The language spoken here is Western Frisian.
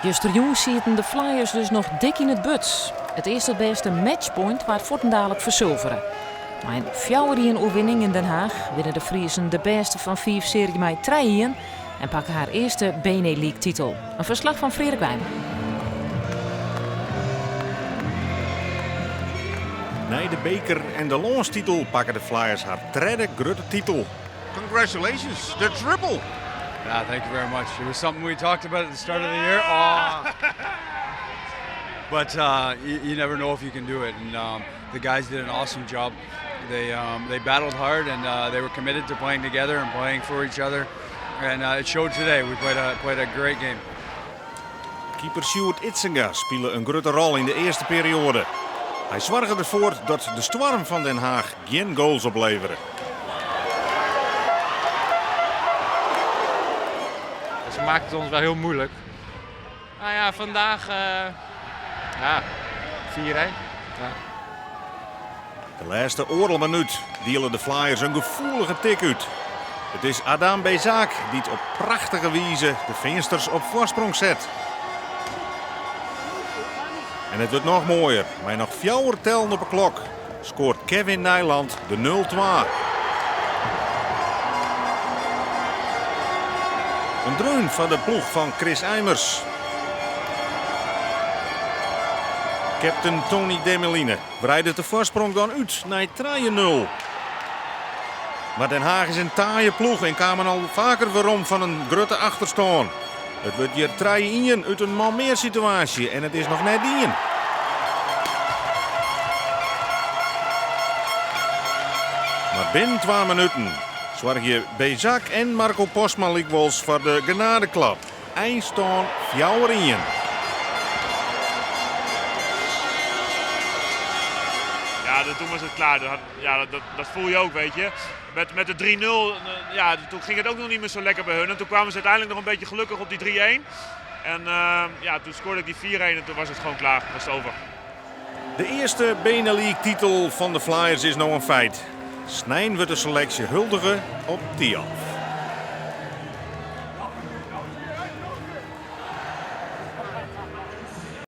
Justerjûn sieten de Flyers dus noch dik yn it burd. It earste bêste matchpoint waard fuortendalik fersulvere. Mei in fjouwer-ien oerwinning yn Den Haag winne de Friezen de bêste fan fiif searje mei trije-ien en pakke har earste BeNe League titel. In ferslach fan Freark Wijma. Nei de beker en de lânstitel pakke de Flyers har tredde grutte titel. Congratulations, the triple! Yeah, thank you very much. It was something we talked about at the start of the year. Oh. But you never know if you can do it. And the guys did an awesome job. They battled hard and they were committed to playing together and playing for each other. And it showed today. We played a great game. Keeper Sjoerd Idzenga spile in grutte rol yn de earste perioade. Hy soarge derfoar dat de stoarm fan Den Haag gjin goals oplevere. Ze maakten het ons wel heel moeilijk. Nou ja, vandaag ja, 4-1. Ja. De lêste oardel minút diele de Flyers in gefoelige tik út. It is Adam Bezak dy't op prachtige wize de Feansters op foarsprong set. En it wurdt noch moaier. Mei noch fjouwer tellen op 'e klok skoart Kevin Nijland de 0-2. In dreun foar de ploech fan Chris Eimers. Captain Tony Demeline wreidet de foarsprong dan út nei 3-0. Mar Den Haag is in taaie ploech en kamen al faker werom fan in grutte achterstân. It wurdt hjir 3-1 út in man mear situaasje en it is noch net dien. Mar binnen twa minuten soargje Bezak en Marco Postma lykwols foar de genadeklap. Einstân 4-1. Ja, toen was het klaar. Dat, ja, dat voel je ook, weet je. Met de 3-0, ja, toen ging het ook nog niet meer zo lekker bij hun. En toen kwamen ze uiteindelijk nog een beetje gelukkig op die 3-1. En ja, toen scoorde ik die 4-1 en toen was het gewoon klaar. Was het over. De earste BeNe League titel fan de Flyers is no in feit. Snein wurdt de seleksje huldige op Thialf.